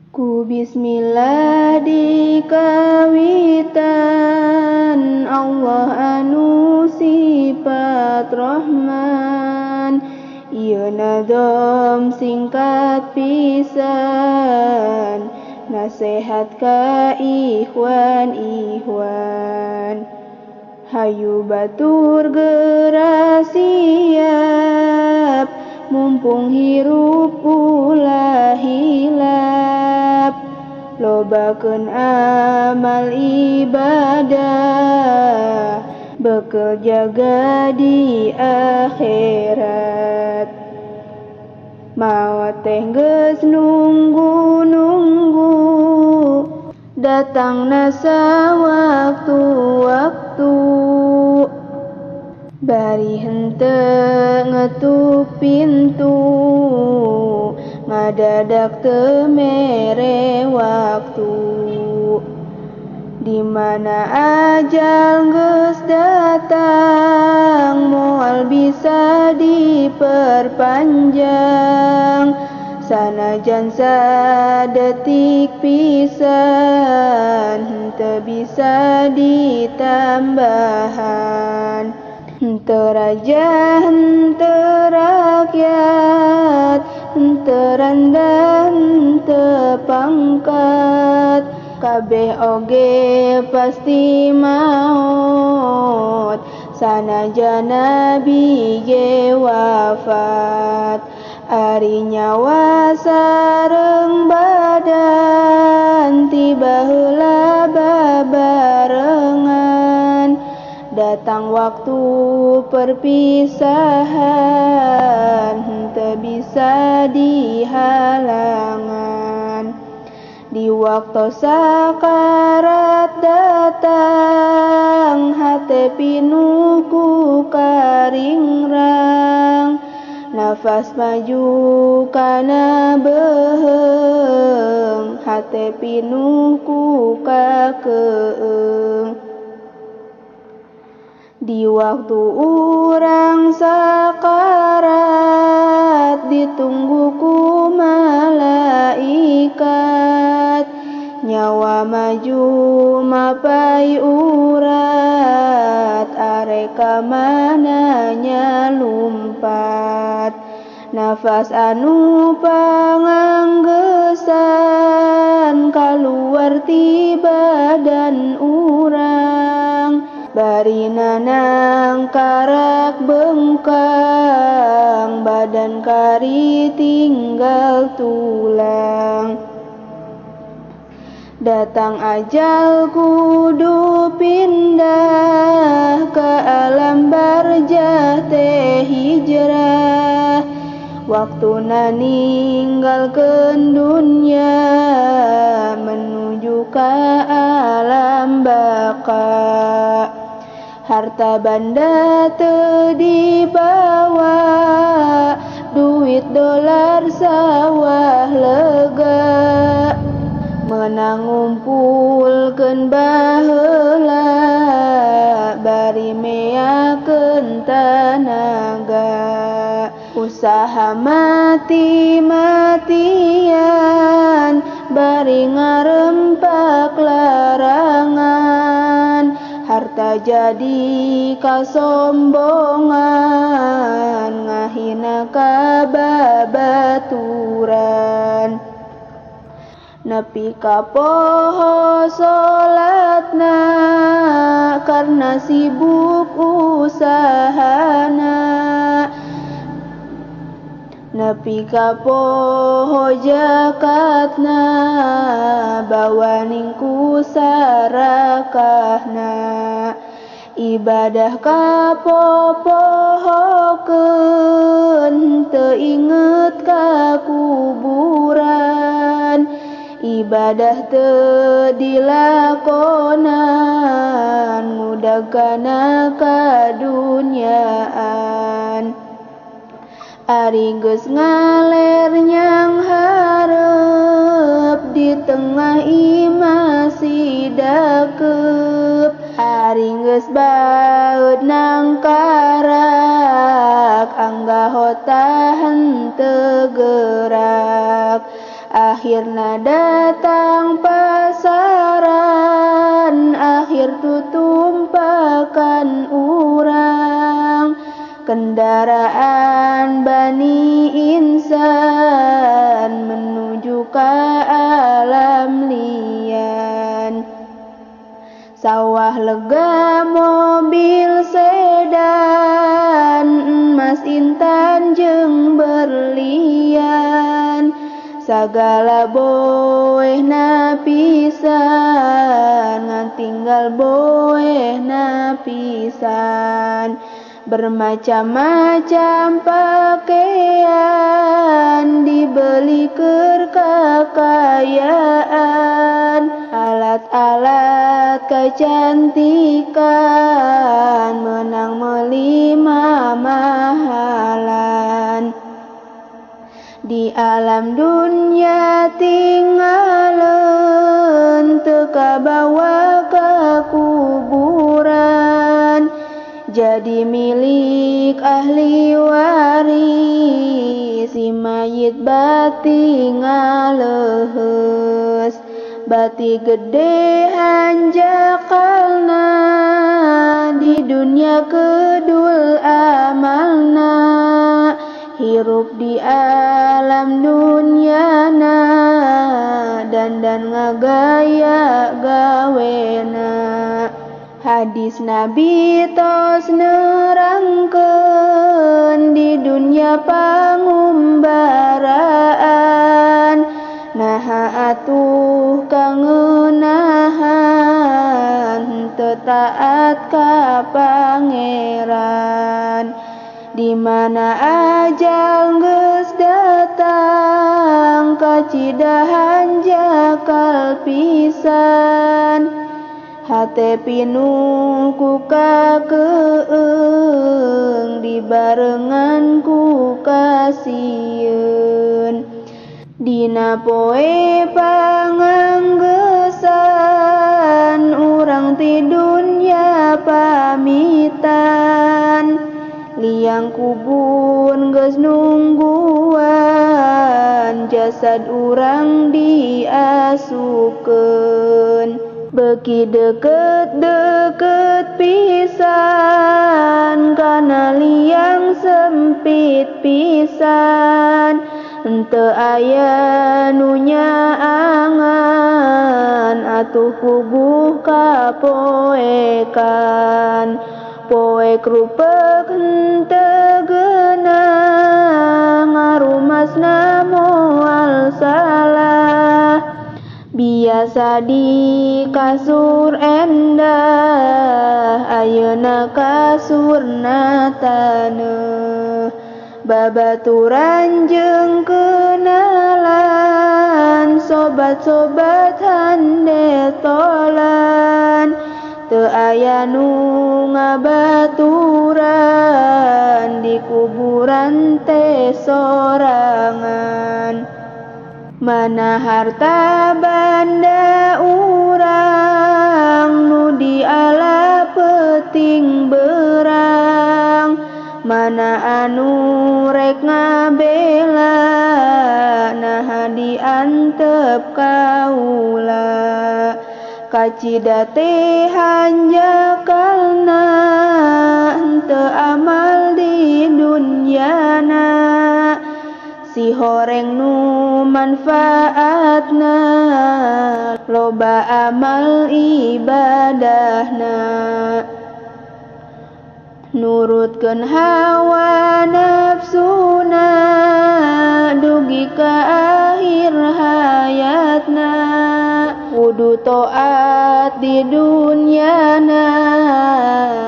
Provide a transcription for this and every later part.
Ku bismillah dikawitan, Allah anu sifat Rahman. Ieu nadom singkat pisan, nasehat ka ikhwan ikhwan. Hayu batur geura siap, mumpung hirup ulah hilap. Lobakeun amal ibadah, bekel jaga di akhirat. Maot teh geus nunggu-nunggu, datangna sawaktu-waktu. Bari henteu ngetuk pintu, ngadadak teu mere waktu. Di mana ajal geus datang, moal bisa diperpanjang. Sanajan sadetik pisan, henteu bisa ditambahan. Henteu raja, henteu rakyat, henteu randa, henteu pangkat. Kabeh oge pasti maot, sanajan nabi ge wafat. Ari nyawa sareng badan, tiba heula babarengan. Datang waktu perpisahan, henteu bisa dihalangan. Di waktu sakarat datang, hate pinuh ku karingrang. Nafas maju kana beuheung, hate pinuh ku kakeung. Di waktu urang sakarat, ditunggu ku malaikat. Nyawa maju mapai urat, arek ka mana nya lumpat. Nafas anu panganggeusan, kaluar ti badan urang. Bari nanang karak bengkang, badan kari tinggal tulang. Datang ajal kudu pindah, ke alam barjah teh hijrah. Waktuna ninggalkeun dunya, menuju ka alam baka. Harta banda teu dibawa, duit dolar sawah lega. Meunang ngumpulkeun baheula, bari meakeun tanaga. Usaha mati-matian, bari ngarempak larangan. Harta jadi kasombongan, ngahina ka babaturan. Nepi ka poho salatna, karna sibuk usahana. Nepi ka poho jakatna, bawaning ku sarakahna. Ibadah ka popohokeun, teu inget ka kuburan. Ibadah teu dilakonan, ngudag kana kadunyaan. Ari geus ngaler nyang hareup, di tengah imah si dakeup. Ari geus baeud nang karak, anggahota henteu gerak. Akhirna datang pasaran, akhir tutumpakan urang. Kendaraan bani insan menuju ke alam lian. Sawah lega, mobil sedan, emas intan jeung berlian. Sagala boehna pisan, ngan tinggal boehna pisan. Bermacam-macam pakaian dibeli keur kakayaan. Alat-alat kecantikan menang meuli mamahalan. Di alam dunia tinggalin, teu kabawa ka kuburan. Jadi milik ahli waris, si mayit bati ngaleheus. Bati gede hanjakalna, di dunia kedul amalna. Hirup di alam dunyana, dandan ngagaya gawena. Hadis Nabi tos nerangkeun, di dunia pangumbaraan. Naha atuh kangenahan, teu taat ka pangeran. Di mana ajal geus datang, kacidahan jakal pisan. Hate pinuh ku kakeung, dibarengan ku kasieun. Dina poe panganggesan, urang ti dunya pamitan. Liang kubur geus nungguan, jasad urang diasupkeun. Beuki deket-deket pisan, kana liang sempit pisan. Henteu aya nu nyaangan, atuh puguh kapoekan. Poek rupek henteu geunah, ngarumasna moal salah. Biasa di kasur endah, ayeuna kasurna taneuh. Babaturan jeung kenalan, sobat-sobat handetolan. Teu aya nu ngabaturan, di kuburan teh sorangan. Mana harta banda urang, nu diala peuting berang. Mana anu rek ngabela, naha diantep kaula. Kacida teh hanjakalna, henteu amal di dunyana. Si horeng nu manfaatna, loba amal ibadahna. Nurutkeun hawa nafsuna, dugi ka akhir hayatna. Kudu taat di dunyana,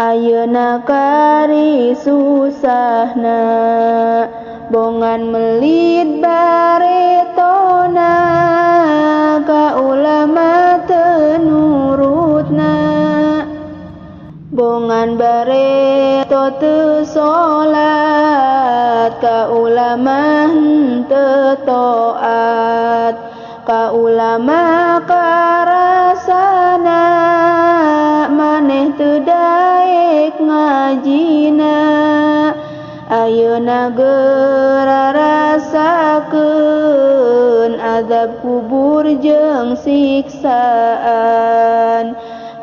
ayeuna kari susahna. Bongan melit baretona, ka ulama teu nurutna. Bongan bareto teu salat, ka ulama henteu taat. Ka ulama karasana, maneh teu daek ngajina. Ayeuna geura rasakeun azab kubur jeung siksaan.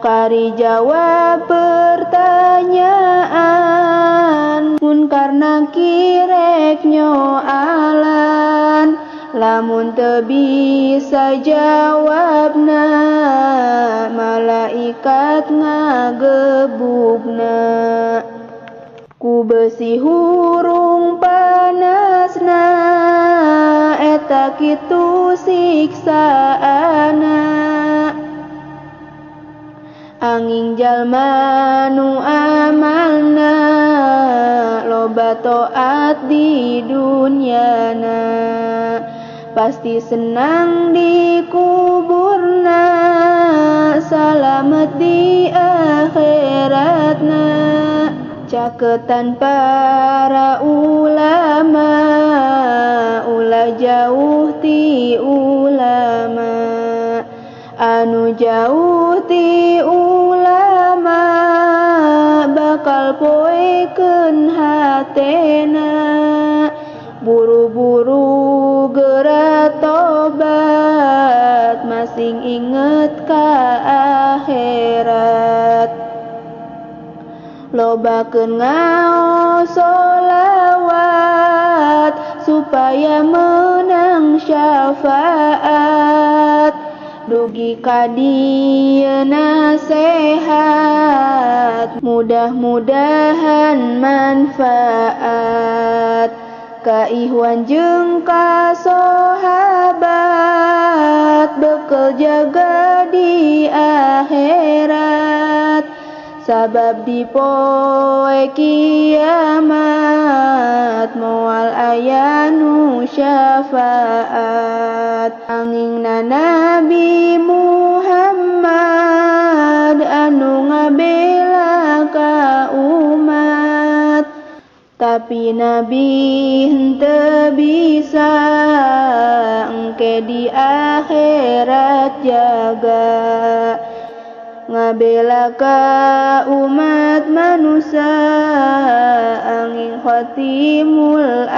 Kari jawab pertanyaan munkar nakir rek nyoalan. Lamun teu bisa jawabna malaikat ngagebugna. Ku besi hurung panasna eta kitu siksaana. Angin jalma nu amalna loba taat di dunyana, pasti senang di kuburna, salamet di akhiratna. Caketan para ulama, ulah jauh ti ulama. Anu jauh ti ulama bakal poekeun hatena. Buru-buru geura tobat, masing inget ka akhirat. Lobakeun ngaos sholawat supaya menang syafaat. Dugi ka dieu nasehat, mudah-mudahan manfaat. Ka ihwan jeung ka sahabat, bekel jaga di akhirat. Sabab di poe kiamat moal aya nu syafaat. Angingna Nabi Muhammad anu ngabela ka umat, tapi Nabi henteu bisa engke di akhirat jaga. Ngabela ka umat manusia angin khotimul